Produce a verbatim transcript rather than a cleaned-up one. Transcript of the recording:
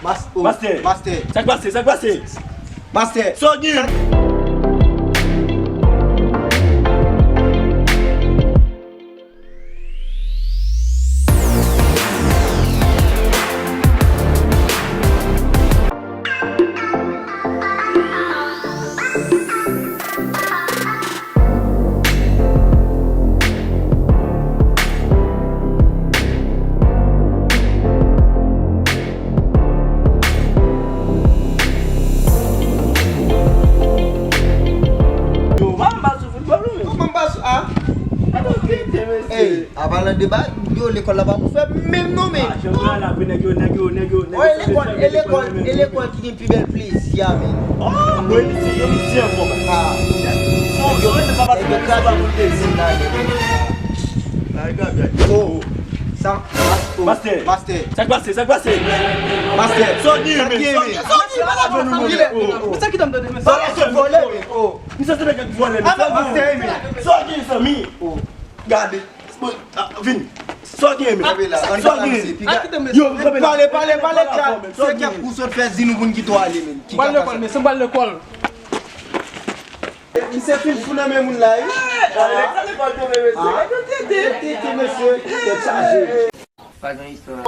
Mas-, oh, Master. Master. Sa k pase? Sa k pase? Master. Sa w gen? Yo, mwen pa sou foutbòl ou menm. Kòman m pa sou, a? Atann, kite, mesye. Ey, apalan de ba, yo, lekòl la pa pou fè menm non, men. Ah, janm la, la, nèg yo, nèg yo, nèg yo, nèg yo, e lekòl, e lekòl, e lekòl ki gen pi bèl plezi a, men. Oh, mwen, li se, li se ankò, men. Ah. Son, son, se pa pase, se pa pou plezi la, men. Oh, sa, oh, Master. Master. Sa k pase? Sa k pase? Master. Sa w gen, men? Sa w gen, men? Sa w gen, men? Sa w gen, men? Sa w gen, men? Misye se nèg k vòlè, men. Sa w gen, men? Sa w gen, zanmi? Oh. Gade. Bon, ah, vini. Sa w gen, men? Sa w gen? Yo, kanpe la. Pale, pale, pale, sa. Se kèk kou sot fè di nou pou n kite w ale, men. Ki ka pase? Mwen pral lekòl, mesye, mwen pral lekòl. Misye fin fou nan men moun la, wi. Sa lekòl tonbe, mesye. Ah. Tete, tete, mesye. Tèt chaje. Pa gen istwa.